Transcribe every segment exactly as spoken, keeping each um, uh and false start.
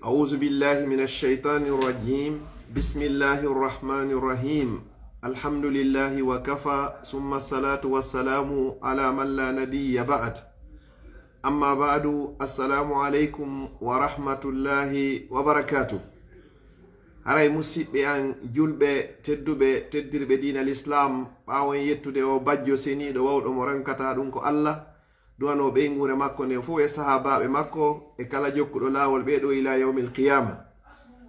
أعوذ بالله من الشيطان الرجيم. بسم الله الرحمن الرحيم. الحمد لله وكفى، ثم الصلاة والسلام على من لا نبي بعد. أما بعد، السلام عليكم ورحمة الله وبركاته. Haray musiɓɓe an julɓe tedduɓe, teddirɓe diina Lislaam, ɓaawo en yettude o bajjo seniiɗo wawɗo mo rankata ɗum ko Allah, duwano ɓeynguure makko nden fof e sahaabaaɓe makko e kala jokkuɗo laawol ɓee ɗoo ila yawmil qiyaama.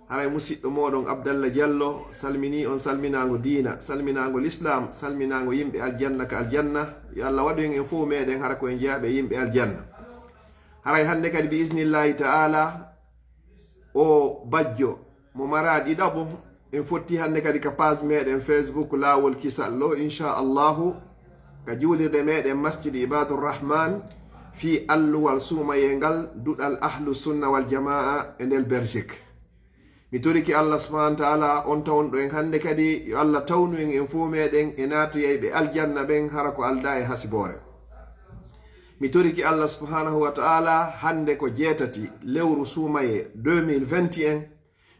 Haray musiɗɗo mooɗon Abdallah Diallo salminii on salminaango diina, salminaango Lislaam, salminaango yimɓe aljanna ka aljanna. Yo Allah waɗu en en fof meɗen hara ko en jeyaaɓe yimɓe aljanna. Haray hannde kadi bi isnillahi ta'ala o bajjo mo maraa ɗiɗaɓo, en fotti hannde kadi ka page meɗen Facebook Laawol Kisal ɗo, inchallahu, ka juulirde meɗen Masjidi Ibadur Rahman, fii alluwal suumayee ngal duɗal Ahlu Sunna wal Jamaa e nder Belgique. Mi toriki Allah subhanahu wa ta'ala on tawonɗo en hannde kadi, yo Allah tawnu en en fof meɗen e naatoyayɓe aljanna ɓen hara ko aldaa e hasiboore. Mi toriki Allah subhanahu wa ta'ala hannde ko jeetati lewru suumayee deux mille vingt et un.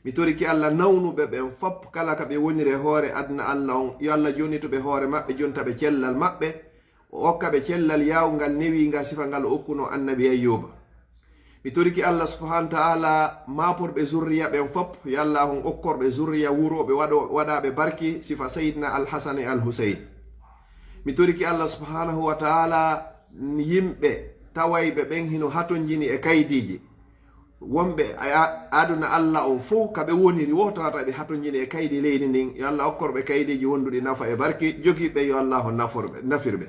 Mi toriki Allah nawnuɓe ɓen fop kala ka ɓe woniri e hoore aduna Allah on, yo Allah jonnituɓe hoore maɓɓe, jontaɓe cellal maɓɓe, o okkaɓe cellal yaawngal newiingal sifa ngal o okkuno annabi Ayyuba. Mi toriki Allah subhanahu wa ta'ala maaporɓe zurriya ɓen fop, yo Allah on okkorɓe zurriya wuurooɓe waɗo-, waɗaaɓe barki sifa Sayyidina Al-Hasan e Al-Husayn. Mi toriki Allah subhanahu wa ta'ala yimɓe tawayɓe ɓen hino hatonjini e kaydiiji. Wonɓe a-, a-, aduna Allah on fof ka ɓe woniri wo tawata ɓe hatonjini e kaydi leydi ndin, yo Allah okkorɓe kaydiiji wonduɗi nafa e barki, jogiiɓe yo Allah on naforɓe, nafirɓe.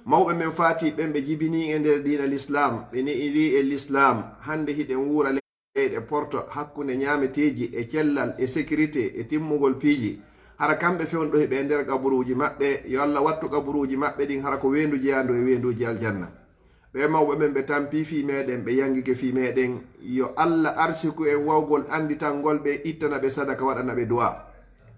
Mawɓe men faati ɓen ɓe jibinii e nder diina Lislaam, ɓe ne'iri e Lislaam, hannde hiɗen wuura leyɗe porto hakkunde ñaameteeji e cellal e sécurité e timmugol piiji. Hara kamɓe fewndo hiɓe e nder qaburuuji maɓɓe, yo Allah wattu qaburuuji maɓɓe ɗin hara ko weendu jeyaandu e weenduuji aljanna. Ɓee mawɓe men ɓe tampii fii meɗen, ɓe yangike fii meɗen, yo Allah arsiku en wawgol anditangol ɓe, ittana ɓe sadaka, waɗana ɓe du'a.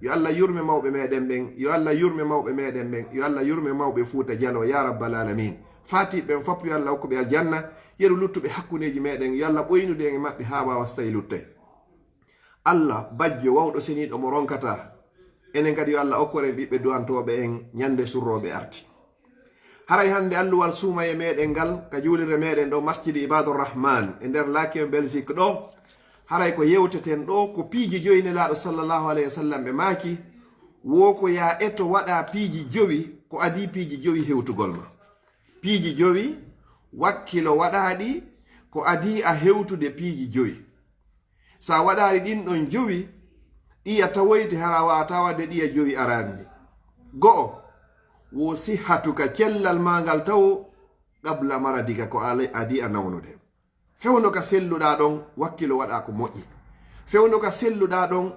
Yo Allah yurme mawɓe meɗen ɓen, yo Allah yurme mawɓe meɗen ɓen, yo Allah yurme mawɓe Fuuta Jaloo, ya rabbal alamin. Faatiiɓe ɓen fop yo Allah hokku ɓe aljanna, yeru luttuɓe hakkundeeji meɗen, yo Allah ɓoynude en e maɓɓe haa waawa so tawi luttay. Allah bajjo wawɗo seniiɗo mo ronkata, enen kadi yo Allah okkor en ɓiɓɓe du'antooɓe en ñande surrooɓe arti. Haray hannde alluwal suumayee meɗen ngal ka juulirde meɗen ɗo Masjidi Ibadur Rahman e nder Laeken Belgique ɗo, haray ko yewteten ɗo ko piiji joyi Nelaaɗo sallallahu alayhi wa sallam ɓe maaki, wo ko yaa eto waɗa piiji jowi ko adii piiji jowi hewtugol ma. Piiji jowi wakkilo waɗaaɗi ko adii a hewtude piiji jowi. Sa waɗaali ɗin ɗon jowi, ɗiya tawoyte hara waata waɗde ɗiya jowi araani. Go'o, wo sihhatuka cellal maa ngal tawo qabla maradika ko ala-, adii a nawnude. Fewndo ka selluɗaa ɗon, wakkilo waɗa ko moƴƴi. Fewndo ka selluɗaa ɗon,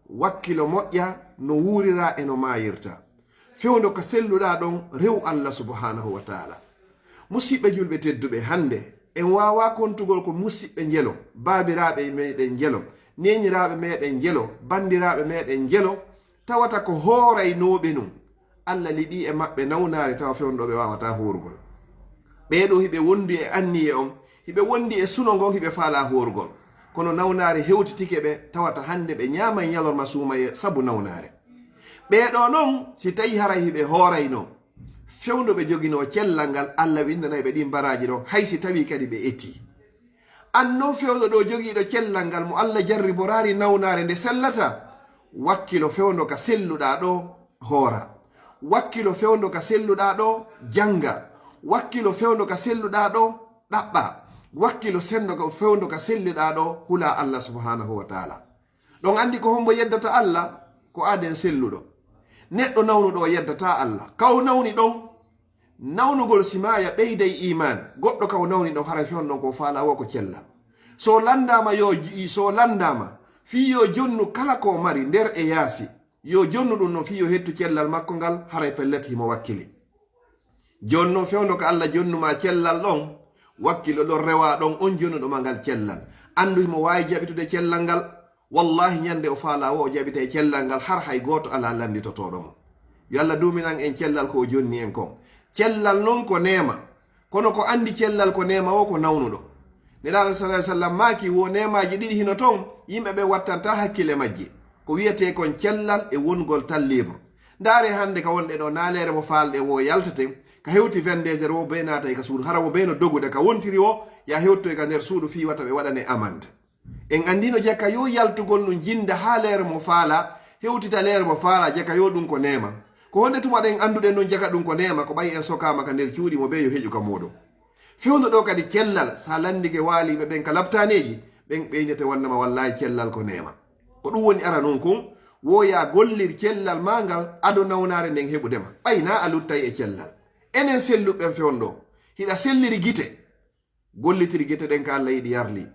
wakkilo moƴƴa no wuuriraa e no maayirtaa. Fewndo ka selluɗaa ɗon, rew Allah subhanahu wa ta'ala. Musiɓɓe julɓe tedduɓe, hannde en waawaa kontugol ko musiɓɓe njelo, baabiraaɓe meɗen njelo, neeniraaɓe meɗen njelo, banndiraaɓe meɗen njelo, tawata ko hooraynooɓe nun. Allah liɓii e maɓɓe nawnaare tawa fewndo ɓe waawataa hoorugol. Ɓee ɗoo hiɓe wondi e anniye on, hiɓe wondi e suno ngon, hiɓe faalaa hoorugol. Kono nawnaare hewtitike ɓe, tawata hannde ɓe ñaamay ñalorma suumayee sabu nawnaare. Ɓee ɗoo non, si tawii haray hiɓe hooraynoo, fewndo ɓe joginoo cellal ngal, Allah winndanay ɓe ɗin baraaji ɗon, hay si tawii kadi ɓe etii. An non fewndo ɗoo jogiiɗo cellal ngal mo Allah jarriboraali nawnaare nde sellata, wakkilo fewndo ka selluɗaa ɗoo hoora. Wakkilo fewndo ka selluɗaa ɗoo jannga. Wakkilo fewndo ka selluɗaa ɗoo ɗaɓɓa. Wakkilo senndo ka, fewndo ka selluɗaa ɗoo hula Allah subhanahu wa ta'ala. Ɗon anndi ko hombo yeddata Allah? Ko aaden selluɗo. Neɗɗo nawnuɗo o yeddataa Allah. Ka o nawni ɗon, nawnugol si maaya ɓeyday iimaan. Goɗɗo ka o nawni ɗon haray fewndo ɗon ko faalaa wo ko cellal. So lanndaama yo ji-, so lanndaama fii yo jonnu kala ko o mari nder e yaasi, yo jonnu ɗum non fii yo hettu cellal makko ngal, haray pellet himo wakkili. Jooni non fewndo ko Allah jonnu ma cellal ɗon, wakkilo ɗon rewa ɗon on jonnuɗo ma ngal cellal. Anndu himo waawi jaɓitude cellal ngal. Wallahi ñande o faalaa wo o jaɓitay cellal ngal har hay gooto alaa lannditotooɗo mo. Yo Allah duuminan en cellal ko o jonni en kon. Cellal non ko neema. Kono ko anndi cellal ko neema wo ko nawnuɗo. Nelaaɗo sallallahu alaihi wasallam maaki, wo neemaaji ɗiɗi hino ton, yimɓe ɓen wattanta hakkille majji. Ko wiyetee kon cellal e wongol tan libre. Ndaare hannde ka wonɗe ɗo, naaleere mo faalɗe wo yaltaten, ka hewti vingt-deux heures wo bee naatay ka suudu, hara wo bee no dogude ka wontiri wo, ya hewtoy ka nder suudu fii wata ɓe waɗane amande. En anndino jaka yo yaltugol nun jinda haa leere mo faala, hewtita leere mo faala, jaka yo ɗum ko neema. Ko honde tuma ɗen annduɗen non jaka ɗum ko neema, ko ɓay en sokaama ka nder cuuɗi mo bee yo heƴu ka muuɗum. Fewndo ɗo kadi cellal, sa landike waaliɓe ɓen ka laptaneeji, ɓen ɓeynete wannama wallaahi cellal ko neema. Ko ɗum woni ara non kun, wo ya gollir cellal ma ngal ado nawnaare nden heɓude ma. Ɓay na a luttay e cellal. Enen selluɓe ɓen fewndo, hiɗa selliri gite, gollitir gite ɗen ka Allah yiɗi yarli.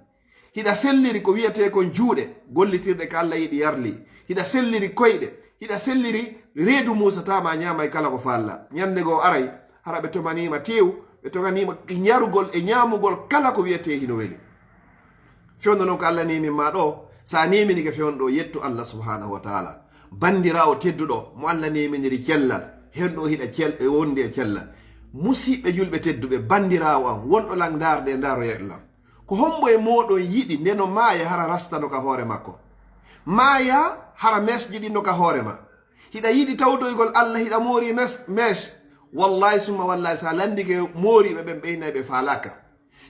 Hiɗa selliri ko wiyetee kon juuɗe, gollitirɗe ka Allah yiɗi yarli. Hiɗa selliri koyɗe, hiɗa selliri reedu muusataa ma ñaamay kala ko faalla. Ñande goo aray, hara ɓe tomaniima teew, ɓe toganiima yarugol e ñaamugol kala ko wiyetee hino weli. Fewndo non ko Allah neemin ma ɗo, sa neeminike fewndo ɗo, yettu Allah subhanahu wa ta'ala. Bandiraawo tedduɗo mo Allah neeminiri cellal, hen ɗo hiɗa cel-, e wondi e cellal. Musiɓɓe julɓe tedduɓe, bandiraawo am, wonɗo lan ndaarde e ndaaroyee lan. Ko hombo e mooɗon yiɗi nde no maaya hara rastano ka hoore makko? Maaya hara mesji ɗin no ka hoore ma. Hiɗa yiɗi tawtoygol Allah, hiɗa moori mes, mes. Wallahi summa wallahi, sa landike mooriɓe ɓen ɓeynay ɓe faalaaka.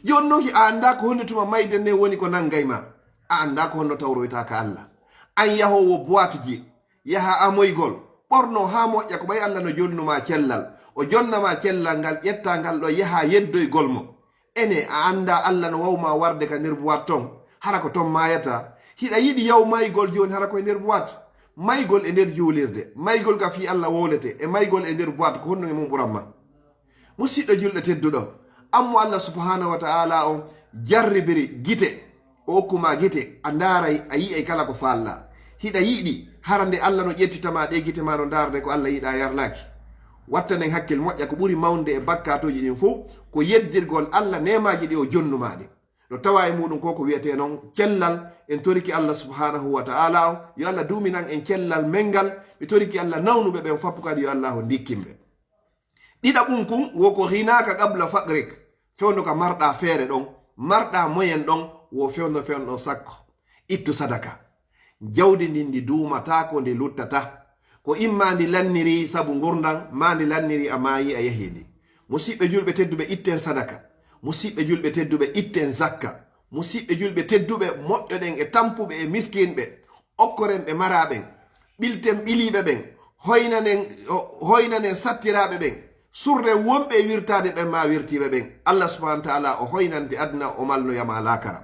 Jooni non, a anndaa ko honde tuma mayde nden woni ko nanngay ma. A anndaa ko honno tawroytaa ka Allah. An yahoowo boîte ji, yaha amoygol, ɓorno haa moƴƴa ko ɓay Allah no jonnuma cellal. O jonnama cellal ngal, ƴetta ngal ɗo, yaha yeddoygol mo. Ene, a anndaa Allah no wawma warde ka nder boîte ton, hara ko ton maayata. Hiɗa yiɗi yaw maygol jooni hara koye nder boîte. Maygol e nder juulirde, maygol ka fii Allah wowlete, e maygol e nder boîte ko honno e mum ɓuran ma? Musiɗɗo julɗo tedduɗo, an mo Allah subhanahu wa ta'ala on jarribiri gite, o okkuma gite, a ndaaray, a yi'ay kala ko faalla. Hiɗa yiɗi, hara nde Allah no ƴettitama ɗe gite ma no ndaarde ko Allah yiɗa yarlaaki. Wattanen hakkil moƴƴa, ko ɓuri mawnde e bakkaatuuji ɗin fow, ko yeddirgol Allah neemaaji ɗi o jonnuma ɗin. No tawa e muɗum ko ko wiyetee non cellal, en toriki Allah subhanahu wa ta'ala on, yo Allah duuminan en cellal men ngal, mi toriki Allah nawnuɓe ɓen fappu kadi yo Allah ndikkinɓe. Ɗiɗaɓun kun wo ko ghinaaka qabla faqrik, fewndo ka marɗa feere ɗon, marɗa moyen ɗon, wo fewndo fewndo ɗon sakko. Ittu sadaka. Jawdi ndin ndi duumataako, ndi luttata. Ko imma ndi lanniri sabu ngurndan, ma ndi lanniri a maayi a yahi ndi. Musiɓɓe julɓe tedduɓe, itten sadaka. Musiɓɓe julɓe tedduɓe, itten zakka. Musiɓɓe julɓe tedduɓe, moƴƴoɗen e tampuɓe e miskinɓe. Okkoren ɓe maraɓen, ɓilten ɓiliiɓe ɓen, hoynanen, o-, hoynanen sattiraaɓe ɓen, surren wonɓe e wirtaade ɓen ma wirtiiɓe ɓen. Allah subhanahu wa ta'ala o hoynante aduna, o malnoyama laakara.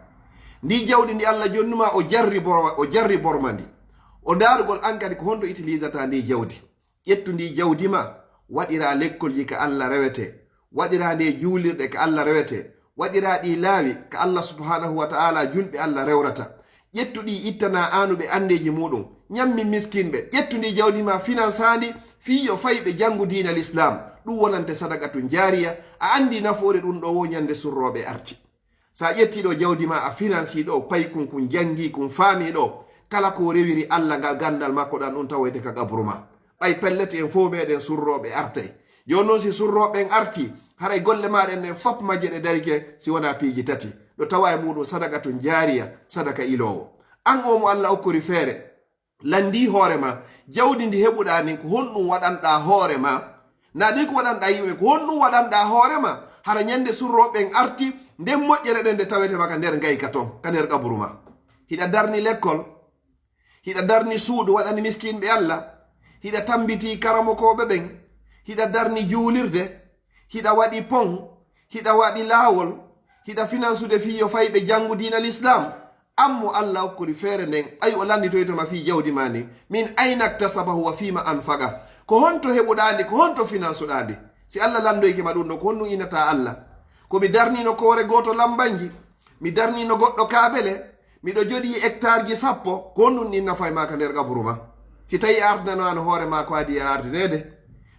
Ndi jawdi ndi Allah jonnuma, o jarri borma, o jarri borma ndi. O ndaarugol an kadi ko honto utilisata ndi jawdi. Ƴettu ndi jawdi ma, waɗira lekkolji ka Allah rewete, waɗira nde juulirɗe ka Allah rewete, waɗira ɗi laawi ka Allah subhanahu wa ta'ala julɓe Allah rewrata. Ƴettu ɗi ittana aanuɓe andeeji muɗum, ñammin miskinɓe. Ƴettu ndi jawdi ma, finance ndi fii yo fayɓe janngu diina l'islam. Ɗum wonante sadaqatun jaariya. A anndi nafoore ɗum ɗo wo ñande surrooɓe arti. Sa ƴetti ɗo jawdi ma, a finansi ɗo, paykun kun, janngi kun, faami ɗo, kala ko rewiri Allah ngal ganndal makko ɗan ɗum tawoyte ka qabru ma. Ɓay pellet en fow meɗen surrooɓe artay. Jooni non si surrooɓe en arti, haray golle maɗen ɗen fop majje ɗe darike si wona piiji tati. Ɗo tawa e muɗum sadaqatun jaariya, sadaka iloowo. An o mo Allah okkori feere, lanndii hoore ma, jawdi ndi heɓuɗaa ndin, ko honɗum waɗanɗaa hoore ma? Na ɗi ko waɗanɗaa yimɓe, ko honɗum waɗanɗaa hoore ma? Hara ñande surrooɓe ɓen arti, nden moƴƴere ɗen nde tawete ma ka nder ngayka ton, ka nder qaburu ma. Hiɗa darni lekkol, hiɗa darni suudu waɗani miskinɓe Allah, hiɗa tambitii karamokooɓe ɓen, hiɗa darni juulirde, hiɗa waɗi pon, hiɗa waɗi laawol, hiɗa finansude fii yo fayɓe janngu diina l'islam. An mo Allah okkori feere nden, ɓay o lannditoyto ma fii jawdi ma ndin, min ayna iktasabahu wa fiima anfaqa? Ko honto heɓuɗaa ndi, ko honto finansuɗaa ndi? Si Allah lanndoyke ma ɗum ɗo, ko honɗum innata Allah? Ko mi darnino koore gooto lambanji, mi darnino goɗɗo kaabele, miɗo jooɗii hectare ji sappo, ko honɗum ɗin nafa e ma ka nder qaburu ma? Si tawi a ardinano an hoore ma ko adii a ardineede,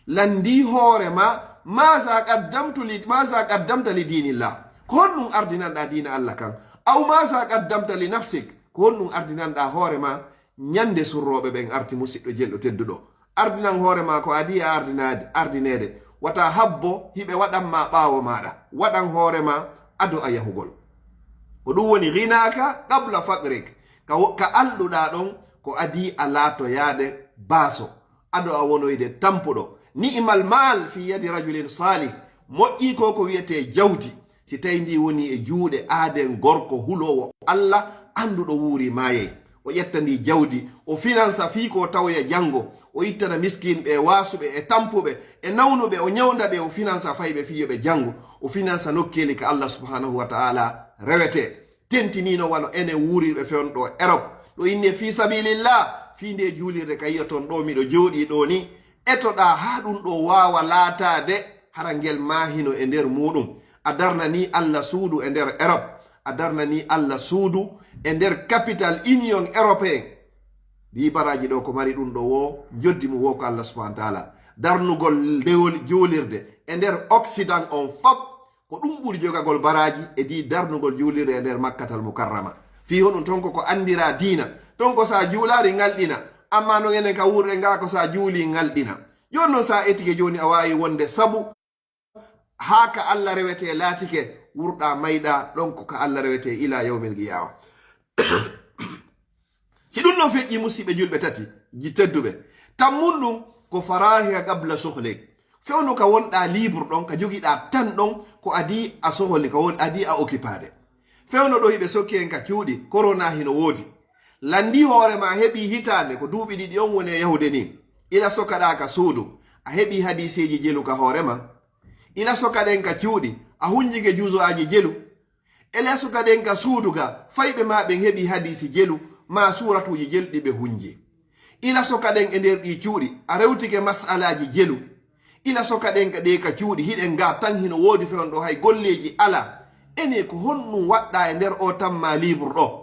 lanndii hoore ma, maza qaddamtu li, maza qaddamta li diinillah? Ko honɗum ardinanɗaa diina Allah kan? Aw maza qaddamta li nafsik? Ko honɗum ardinanɗaa hoore ma ñande surrooɓe ɓen arti? Musiɗɗo jelɗo tedduɗo, ardinan hoore ma ko adii a ardinaade, ardineede. Wata habbo hiɓe waɗan ma ɓaawo maaɗa. Waɗan hoore ma ado a yahugol. Ko ɗum woni ghinaaka qabla faqrik. Ka wo-, ka alɗuɗaa ɗon, ko adii a laatoyaade baaso, ado a wonoyde tampuɗo. Ni'mal maal fi yadi rajulin salih. Moƴƴii ko ko wiyetee jawdi. Si tawi ndi woni e juuɗe aaden gorko huloowo Allah, annduɗo wuuri maayey. O ƴetta ndi jawdi, o finansa fii ko tawoya janngo. O ittana miskinɓe e waasuɓe e tampuɓe e nawnuɓe, o ñawnda ɓe, o finansa fayɓe fii yo ɓe janngo. O finansa nokkeeli ka Allah subhanahu wa ta'ala rewetee. Tentiniino wano enen wuurirɓe fewndo Erop. Ɗo inne fii sabilillah, fii nde juulirde ka yi'oton ɗo miɗo jooɗii ɗo ni. Etoɗaa haa ɗum ɗo waawa laataade hara ngel maahino e nder muuɗum. A darnanii Allah suudu e nder Erop. A darnanii Allah suudu e nder Capital Union Européen. Ɗii baraaji ɗo ko mari ɗum ɗo wo, njoddi mum wo ko Allah subhanahu wa ta'ala. Darnugol dewol juulirde e nder Occident on fop, ko ɗum ɓuri jogagol baraaji e di darnugol juulirde e nder Makkatal Mukarrama. Fii honɗum? Ton ko ko anndira diina. Ton ko sa juulaari ngalɗina. Amma non enen ka wuurɗen nga ko sa juuli ngalɗina. Jooni non sa etike jooni a waawi wonde sabu haa ka Allah rewetee laatike, wurɗa mayɗa ɗon ko ka Allah rewetee ila yawmil qiyaama. Si ɗum non feƴƴi, musiɓɓe julɓe tati ji tedduɓe, tammun ɗum ko farahiya qabla suhlik. Fewndo ka wonɗa libre ɗon, ka jogiɗa tan ɗon, ko adii a sohli, ka won adii a okkipaade. Fewndo ɗo hiɓe sokki en ka cuuɗi, korona hino woodi. Lanndii hoore ma heɓii hitaande, ko duuɓi ɗiɗi on woni e yahude ni. Ila sokaɗa ka suudu, a heɓii hadiiseeji jelu ka hoore ma. Ila sokaɗen ka cuuɗi, a hunjike juuzo'aaji jelu. Ila sokaɗen ka suudu ga, fayɓe ma ɓen heɓii hadiisi jelu, ma suuratuuji jelu ɗi ɓe hunji. Ila sokaɗen e nder ɗii cuuɗi, a rewtike mas'alaaji jelu. Ila sokaɗen ka ɗee ka cuuɗi, hiɗen ga tan hino woodi fewndo hay golleeji alaa. Ene ko honɗum waɗɗa e nder o tamma libre ɗo?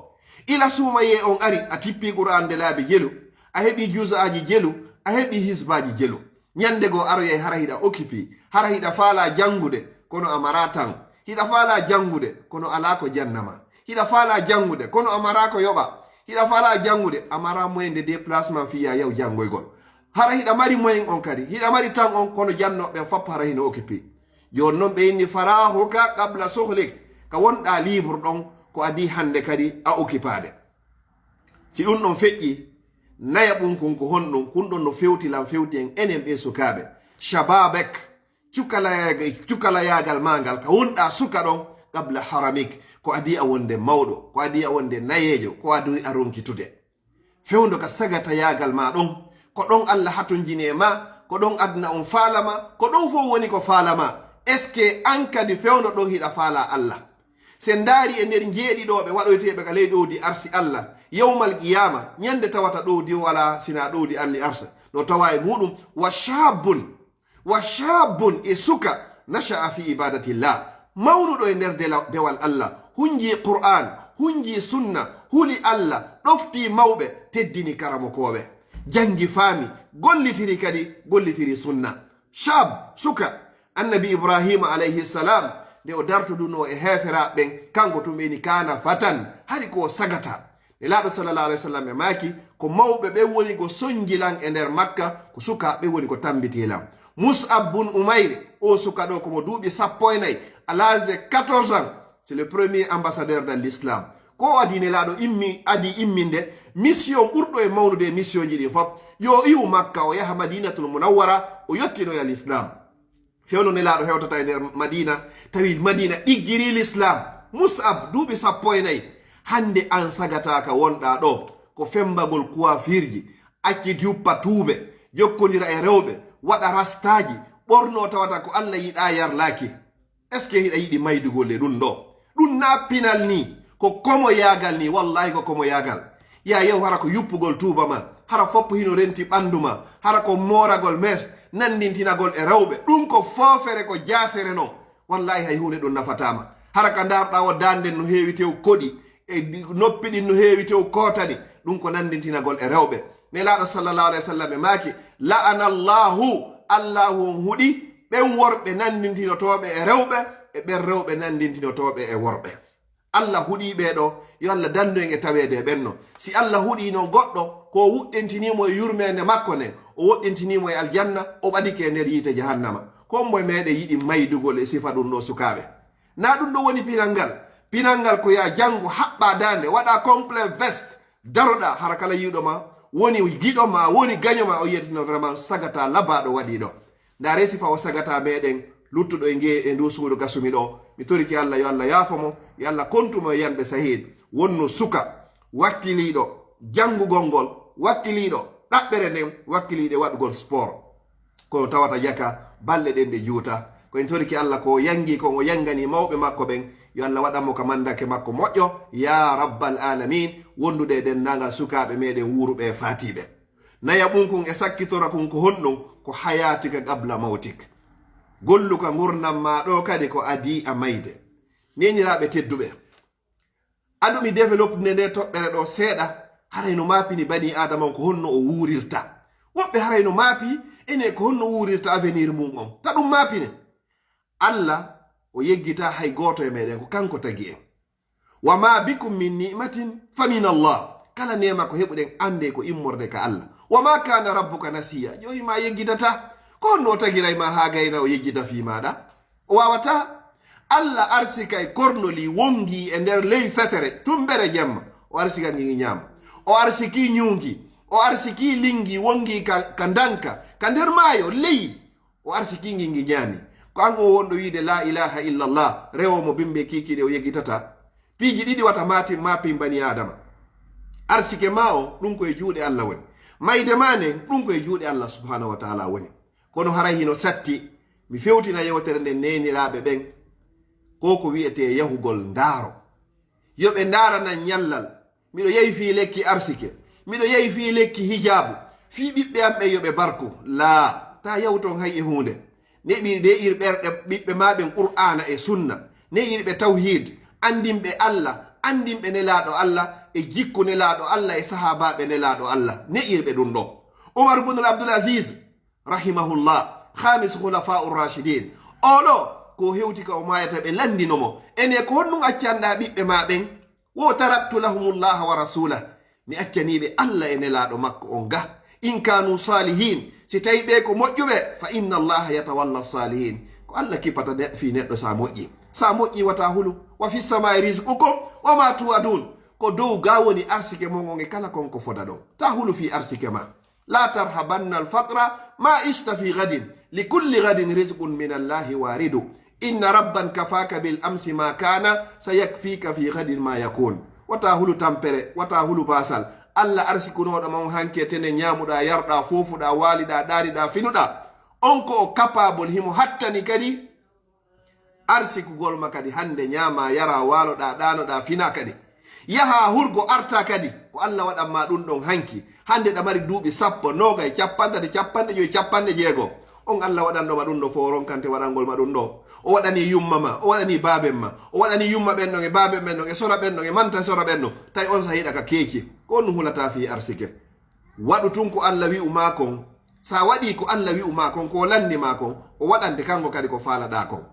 Ila suumayee on ari, a tippii Qur'aan nde laabi jelu, a heɓii juuzo'aaji jelu, a heɓii hisbaaji jelu. Ñannde goo aroyay hara hiɗa occupé, hara hiɗa faalaa janngude, kono a maraa tan. Hiɗa faalaa janngude, kono alaa ko janna ma. Hiɗa faalaa janngude, kono a maraa ko yoɓa. Hiɗa faalaa janngude, a maraa moyen de déplacement fii yaa yaw janngoygol. Hara hiɗa mari moyen on kadi, hiɗa mari tan on, kono jannooɓe ɓen fop hara hino occupé. Jooni non ɓe inni farahuka qabla suhlik, ka wonɗaa libre ɗon, ko adii hannde kadi a okkipaade. Si ɗum ɗon feƴƴi, nayaɓun kun ko honɗum? Kun ɗon no fewti lan fewti en enen ɓee sukaaɓe. Shababek, cukalayaag-, cukalayaagal maa ngal, ka wonɗaa suka ɗon, qabla haramik, ko adii a wonde mawɗo, ko adii a wonde nayeejo, ko adii a ronkitude. Fewndo ka sagatayaagal maa ɗon, ko ɗon Allah hatonjini e maa, ko ɗon aduna on faala maa, ko ɗon fof woni ko faala maa. Est-ce que an kadi fewndo ɗon hiɗa faala Allah? Si en ndaari e nder njeeɗiɗooɓe waɗoyteeɓe ka ley ɗowdi arsi Allah, yawmal qiyaama, ñande tawata ɗowdi o walaa sinaa ɗowdi alli arsa, no tawa e muuɗum, wa shaabun, wa shaabun, e suka, nasha'a fi ibadatillah, mawnuɗo e nder dela-, dewal Allah, hunji Qur'aan, hunji sunna, huli Allah, ɗofti mawɓe, teddini karamokooɓe, janngi faami, gollitiri kadi, gollitiri sunna. Shaab, suka, Annabi Ibraahiima alayhi salaam, nde o dartudunoo e heeferaaɓe ɓen, kanko tun ɓe ni kaana fatan, hari ko o sagata. Nelaaɗo sallallahu alayhi wa sallam e maaki, ko mawɓe ɓen woni ko sonji lan e nder Makka, ko sukaaɓe ɓen woni ko tambiti lan. Mus'ab bun Umayr, o suka ɗo ko mo duuɓi sappo e nayi, à l'âge de quatorze ans, c'est le premier ambassadeur de l'islam. Ko o adii Nelaaɗo immi, adii imminde mission ɓurɗo e mawnude e missionji ɗin fof, yo o iwu Makka, o yaha Madinatul Munawwara, o yottinoya l'islam. Fewndo Nelaaɗo hewtata e nder Madina, tawi Madina ɗiggirii l'islam. Mus'ab, duuɓi sappo e nayi. Hannde an sagata ka wonɗaa ɗo, ko femmbagol kuwafirji, acci yuppa tuube, jokkondira e rewɓe, waɗa rastaaji, ɓornoo tawata ko Allah yiɗaa yarlaaki. Est-ce que hiɗa yiɗi maydugol e ɗum ɗo? Ɗum na pinal ni, ko komoyaagal ni, wallahi ko komoyaagal. Ya yew hara ko yuppugol tuuba ma, hara fof hino renti ɓanndu ma, hara ko mooragol mes, nanndintinagol e rewɓe. Ɗum ko foofere, ko jaasere non. Wallahi hay huunde ɗum nafataa ma. Hara ka ndaarɗaa o daande no heewi tew koɗi, e noppi ɗin no heewi tew kootani. Ɗum ko nanndintinagol e rewɓe. Nelaaɗo sallallahu alayhi wa sallam e maaki, la'ana Allahu, Allahu on huɗi ɓen worɓe nanndintinotooɓe e rewɓe, e ɓen rewɓe nanndintinotooɓe e worɓe. Allah huɗii ɓee ɗo, yo Allah danndu en e taweede e ɓen no. Si Allah huɗii noon goɗɗo, ko o wuɗɗintinii mo e yurmeende makko nden, o woɗɗintinii mo e aljanna, o ɓadike e nder yiite jahannama. Ko hombo e meeɗen yiɗi maydugol e sifa ɗum ɗo sukaaɓe? Na ɗum ɗo woni pinal ngal? Pinal ngal ko ya janngu, haɓɓa daande, waɗa complet veste, daroɗa, hara kala yiɗo ma, woni giɗo ma, woni gaño ma, o yiyatino vraiment sagata labaaɗo waɗi ɗo. Nda resi fa o sagata meɗen, luttuɗo e nge, e ndu suudu gasumi ɗo. Mi toriki Allah, yo Allah yaafo mo, yo Allah kontu mo e yanɓe sahid. Wonno suka, wakkiliiɗo, janngugol ngol, wakkiliiɗo, ɗaɓɓere nden, wakkiliiɗe waɗugol sport. Kono tawata jaka, balɗe ɗen ɗe juuta. Ko en toriki Allah ko o yangi kon, o yangani mawɓe makko ɓen. Yo Allah waɗan mo ka mandake makko moƴƴo, ya rabbal alamin, wondude e denndaangal sukaaɓe meɗen wuuruɓe e faatiiɓe. Naya ɓun kun e sakkitora kun ko honɗun? Ko hayatika qabla mawtik. Gollu ka ngurndan ma ɗo kadi ko adii a mayde. Neniraaɓe tedduɓe, adu mi développe nde nde toɓɓere ɗo seeɗa, haray no maapini bani Aadama on ko honno o wuurirta. Woɓɓe haray no maapi ene ko honno wuurirta avenir mum on. Ta ɗum maapine. Allah o yeggita hay gooto e meɗen, ko kanko tagi en. Wa ma bikum min ni'matin fa min Allah. Kala neema ko heɓuɗen, annde ko immorde ka Allah. Wa ma kana rabbuka nasiya. Joomi ma yeggitata. Ko honno o tagiray ma haa gayna o yeggita fii maaɗa? O waawata. Allah arsikay kornoli wongi e nder ley fetere, tumbere jemma. O arsika ngi ngi ñaama. O arsiki ñuungi. O arsiki lingi wongi ka, ka ndanka, ka nder maayo, ley. O arsiki ngi ngi ñaami. Ko an o wonɗo wiide la ilaha illallah, rewo mo bimbe kiikiiɗe o yeggitata. Piiji ɗiɗi wata maati, maapin bani Adama. Arsike ma o, ɗum ko e juuɗe Allah woni. Mayde ma nden, ɗum ko e juuɗe Allah subhanahu wa ta'ala woni. Kono haray hino satti, mi fewtina yewtere nden neeniraaɓe ɓen, ko ko wi'etee yahugol ndaaro. Yo ɓe ndaarana ñallal. Miɗo yehi fii lekki arsike. Miɗo yehi fii lekki hijaabu. Fii ɓiɓɓe am ɓen yo ɓe barku. Laa, taa yahu ton hay e huunde. Neɓir, ne'ir ɓerɗe ɓiɓɓe maa ɓen Qur'aana e Sunna. Ne'ir ɓe tawhiid. Anndin ɓe Allah. Anndin ɓe Nelaaɗo Allah e jikku Nelaaɗo Allah e sahaabaaɓe Nelaaɗo Allah. Ne'ir ɓe ɗum ɗoo. Umar ibnul Abdul Aziz, rahimahullah, khamis khulafa'ur rashidin. Oɗo, ko hewti ka o maayata ɓe lanndino mo. Ene ko honɗum accanɗaa ɓiɓɓe maa ɓen? Wo taraktu lahumullaha wa rasulah. Mi accanii ɓe Allah e Nelaaɗo makko on ga. In kanu salihin, si tawi ɓe ko moƴƴuɓe, fa inna Allaha yatawalla salihin. Ko Allah kipata ne-, fii neɗɗo sa moƴƴi. Sa moƴƴi wata hulu. Wa fi samai rizqukum wa ma tu'adun. Ko dow ga woni arsike mon on e kala kon ko foda ɗon. Ta hulu fii arsike ma. La tarhabanna al faqra ma ishta fi gadin. Li kulli gadin rizqun min Allahi waridu. Inna rabban kafaka bil amsi ma kana, sayakfika fi gadin ma yakun. Wata hulu tampere, wata hulu basal. Allah arsikunooɗo ma on hanke tene ñaamuɗaa, yarɗaa, foofuɗaa, waaliɗaa, ɗaaniɗaa, finuɗaa. On ko o capable, himo hattani kadi arsikugol ma kadi hannde, ñaamaa, yaraa, waaloɗaa, ɗaanoɗaa, finaa kadi. Yahaa hurgo, artaa kadi. Ko Allah waɗan ma ɗum ɗon hanki. Hannde ɗa mari duuɓi sappo, noogay, cappanɗe tati, cappanɗe jowi, cappanɗe jeego. On Allah waɗanɗo ma ɗum ɗo fof, o ronkante waɗangol ma ɗum ɗo. O waɗani yumma ma, o waɗani baaben ma, o waɗani yumma ɓen ɗon e baaben ɓen ɗon e sora ɓen ɗon e manta sora ɓen ɗon. Tawi on saahi ɗa ka keeci. Ko on ɗum hulata fii arsike. Waɗu tun ko Allah wi'u ma kon. Sa waɗi ko Allah wi'u ma kon, ko o lanndi ma kon, o waɗante kanko kadi ko faalaɗaa kon.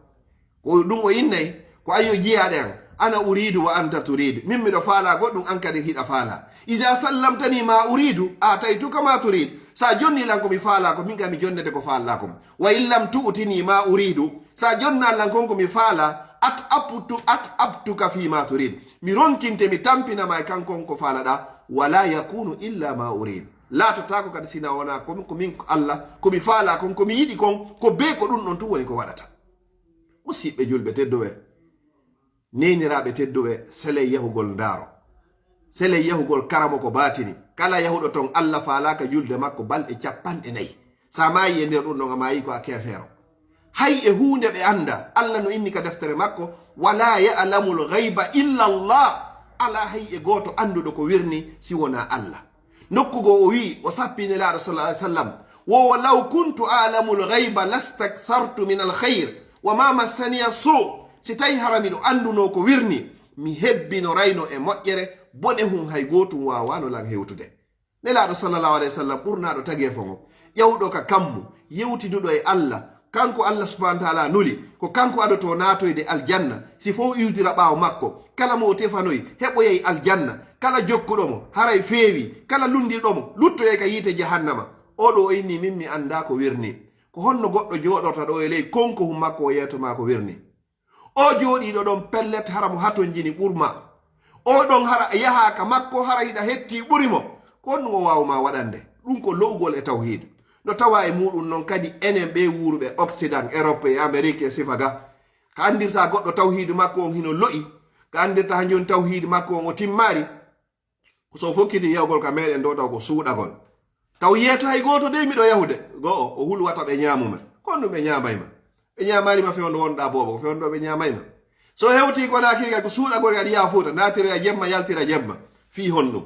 Ko ɗum o innay, ko ayyo jiyaaɗe an, ana uridu wa anta turid. Min miɗo faalaa goɗɗum, an kadi hiɗa faalaa. Iza sallamtani ma uridu, ataytuka ma turid. Sa jonni lan ko mi faalaa ko, min kadi mi jonnete ko faalɗaa kon. Wa in lam tu'tini ma uridu, sa jonna lan kon ko mi faalaa, at abtu, at abtuka fi ma turid. Mi ronkinte, mi tampina ma e kan kon ko faalaɗaa. Wala yakunu illa ma urid. Laatotaako kadi sina wona ko, ko min Allah, ko mi faalaa kon, ko mi yiɗi kon, ko bee ko ɗum ɗon tun woni ko waɗata. Musiɓɓe julɓe tedduɓe, neeniraaɓe tedduɓe, seley yahugol ndaaro. Seley yahugol karamoko baatini. Kala yahuɗo ton, Allah faalaaka julde makko balɗe cappanɗe nayi. Sa maayi e nder ɗum ɗon, a maayi ko a keefeero. Hay e huunde ɓe annda. Allah no inni ka deftere makko, "Wala ya'lamul ghayba illa Allah." Alaa hay e gooto annduɗo ko wirni si wonaa Allah. Nokku goo o wi'i, o sappi Nelaaɗo sallallahu alaihi wasallam, wo, "Law kuntu a'lamul ghayba lastakthartu min al khayr, wa ma massaniya su." Si tawi hara miɗo anndunoo ko wirni, mi hebbinorayno e moƴƴere, bone hun hay gootum waawaano lan hewtude. Nelaaɗo sallallahu alaihi wasallam, ɓurnaaɗo tageefo ngon, ƴawɗo ka kammu, yewtiduɗo e Allah, kanko Allah subhanahu wa ta'ala nuli, ko kanko adotoo naatoyde aljanna, si fow iwtira ɓaawo makko. Kala mo o tefanoyi, heɓoyay aljanna. Kala jokkuɗo mo, haray feewi. Kala lunndirɗo mo, luttoyay ka yiite jahannama. Oo ɗoo o inni, min mi anndaa ko wirni. Ko honno goɗɗo jooɗorta ɗoo e ley konkohun makko, o yeeto maa ko wirni? O jooɗiiɗo ɗon pellet hara mo hatonjini ɓurma. O ɗon hara yahaa ka makko hara hiɗa hetti ɓuri mo. Ko honɗum o waawuma waɗande? Ɗum ko lo'ugol e tawhiid. No tawa e muɗum non kadi enen ɓe wuuruɓe Occident, Europe e Amérique e sifa ga. Ka anndirta goɗɗo tawhiidu makko on hino lo'i. Ka anndirta hanjum tawhiidu makko on o timmaari. Ko so fokkiti yahugol ka meɗen ɗo taw ko suuɗagol. Taw yeeto hay gooto dey miɗo yahude. Go'o, o hulwata ɓe ñaamuma. Ko honɗum ɓe ñaamayma? Ɓe ñaamaari ma fewndo wonɗa boobo, ko fewndo ɓe ñaamayma. So hewti ko naakiri kay ko suuɗagol kadi yaha Fuuta, naatiroya jemma, yaltira jemma. Fii honɗum?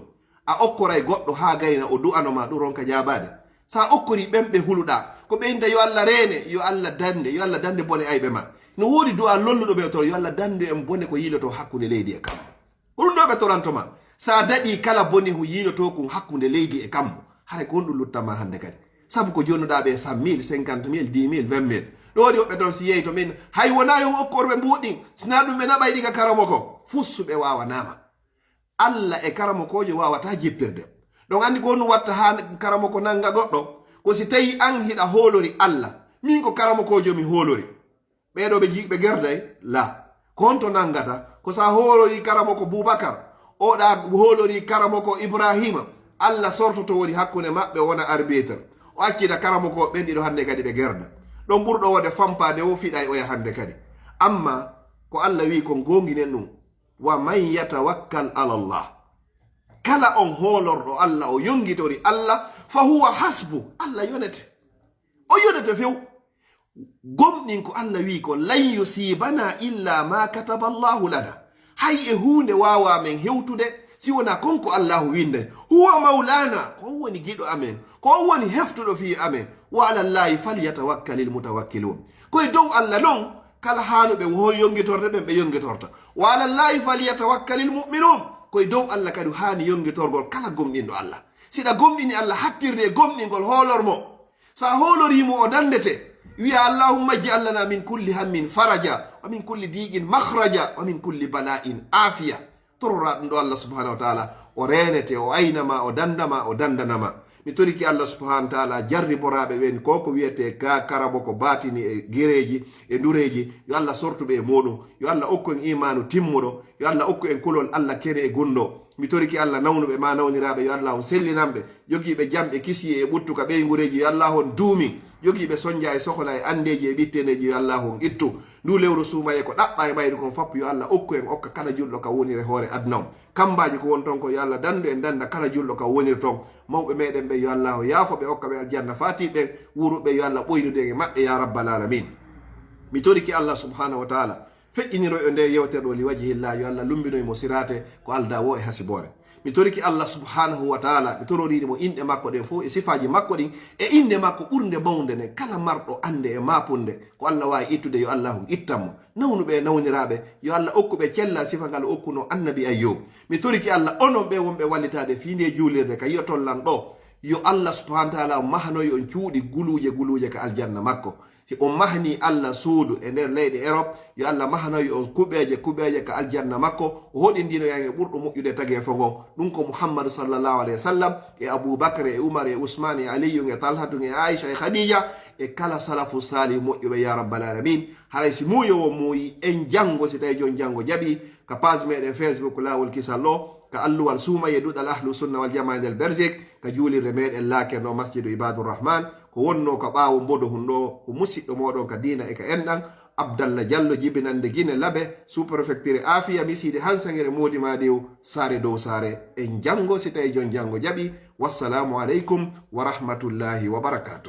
A okkoray goɗɗo haa gayna o du'ano ma ɗum ronka jaabaade. Sa okkori ɓen ɓe huluɗa, ko ɓe inta yo Allah reene, yo Allah dande, yo Allah dande bone ayɓe ma. No woodi du'a lolluɗo ɓe o toro, yo Allah dandu en bone ko yiiloto hakkunde leydi e kammu. Ko ɗum ɗo ɓe toranto ma. Sa daɗi kala bone hu yiiloto kun hakkunde leydi e kammu. Haray ko honɗum lutta ma hannde kadi? Sabu ko jonnuɗa ɓe cent mille, cinquante mille, dix mille, vingt mille. Ɗo waɗi woɓɓe ɗon si yehi to min, hay wona yo on okku ɓe mbuuɗi, si na ɗum ɓe naɓay ɗi ka karamoko. Fussuɓe waawanaama. Allah e karamokoojo waawata jippirde. Ɗon anndi ko honɗum watta haa karamoko nannga goɗɗo? Ko si tawi an hiɗa hoolori Allah. Min ko karamokoojo mi hoolori. Ɓee ɗo ɓe ji-, ɓe gerday? La. Ko honto nanngata? Ko sa hoolori karamoko Bubakar, oɗa hoolori karamoko Ibrahima, Allah sortoto woni hakkunde maɓɓe, o wona arbitre. O accida karamoko ɓen ɗiɗo hannde kadi ɓe gerda. Ɗon ɓurɗo wode fampaade wo fiɗay oya hannde kadi. Amma ko Allah wi'i kon goonginen ɗum, "Wa man yatawakkal ala Allah." Kala on hoolorɗo Allah, o yongitori Allah, "fa huwa hasbu." Allah yonete. O yonete few. Gomɗin ko Allah wi'i ko, "Lan yusibana illa ma kataba Allahu lana." Hay e huunde waawa men hewtude si wona kon ko Allahu winde. "Huwa maulana." Ko on woni giɗo amen. Ko on woni heftuɗo fii amen. "Wa ala Allahi falyatawakkalil mutawakkilun." Ko e dow Allah non kala haanuɓe wo yongitorde ɓen ɓe yongitorta. "Wa ala Allahi falyatawakkalil mu'minun." Ko e dow Allah kadi haani yongitorgol kala gomɗinɗo Allah. Siɗa gomɗini Allah hattirde e gomɗingol hoolor mo. Sa hoolori mo o dandete. Wi'a, "Allahumma ij'al lana min kulli hammin faraja, wa min kulli diqin makhraja, wa min kulli bala'in afiya." Torora ɗum ɗo Allah subhanahu wa ta'ala, o reenete, o aynama, o dandama, o dandanama. Mi toriki Allah subhanahu wa ta'ala jarriboraaɓe ɓen, ko ko wiyete ka karabo ko baatini e gereeji, e ndureeji, yo Allah sortuɓe e muɗum, yo Allah okku en imaanu timmuɗo, yo Allah okku en kulol Allah kene e gunndo. Mi toriki Allah nawnuɓe ma nawniraaɓe, yo Allah on sellinanɓe, jogiiɓe jam ɓe kisiyee e ɓuttu ka ɓeyngureeji, yo Allah on duumi, jogiiɓe sonja e sohola e anndeeji e ɓitteneeji, yo Allah on ittu. Ndu lewru suumaye ko ɗaɓɓa e mayru kon fappu, yo Allah okku en okka kala julɗo ka wonire hoore aduna on. Kambaaji ko won ton ko yo Allah dandu en danda kala julɗo ka woniri ton. Mawɓe meɗen ɓe yo Allah yaafo ɓe okka ɓe aljanna fati ɓen wuuruɓe yo Allah ɓoynude en e maɓɓe ya rabbal alamin. Mi toriki Allah subhanahu wa ta'ala feƴƴiniro e nde yewtere ɗo li wajhillah yo Allah lumbinoy mo sirate ko alda wo e hasiboore. Mi toriki Allah subhanahu wa ta'ala, mi tororiri mo inɗe makko ɗen fof e sifaaji makko ɗin e inɗe makko ɓurnde mawnde nden. Kala marɗo annde e maapunde ko Allah waawi ittude yo Allah on ittan mo. Nawnuɓe e nawniraaɓe yo Allah okku ɓe cellal sifa ngal o okkuno annabi Ayyub. Mi toriki Allah onon ɓe wonɓe wallitaade fii nde juulirde ka yi'oton lan ɗo, yo Allah subhanahu wa ta'ala mahanoy on cuuɗi guluuje guluuje ka aljanna makko. Si on mahanii Allah suudu e nder leyɗe Erop, yo Allah mahanoy on kuɓeeje kuɓeeje ka aljanna makko, o hoɗindino en e ɓurɗo moƴƴude tageefo ngon. Ɗum ko Muhammadu sallallahu alayhi wa sallam, e Abu Bakr, e Umar, e Usman, e Aliyun, e Talhatun, e Aisha, e Khadija, e kala salafu salih moƴƴuɓe, ya rabbal alamin. Haray si muuyo won muuyi, en janngo, si tawi jon janngo jaɓi, ka page meɗen Facebook Laawol Kisal ɗo, ka alluwal suumaye duɗal Ahlu Sunna wal Jamaa e nder Belgique, ka juulirde meɗen Laaken ɗo Masjidu Ibadur Rahman, ko wonno ka ɓaawo mbodo hun ɗo, ko musiɗɗo moɗon ka diina e ka enɗan, Abdallah Diallo, jibinande Gine Labe, sous-préfecture Afia, misiide Hansangere Moodi Madiw, saare dow saare. En janngo, si tawi jon janngo jaɓi. Wassalamu aleykum wa rahmatullahi wa barakatuh.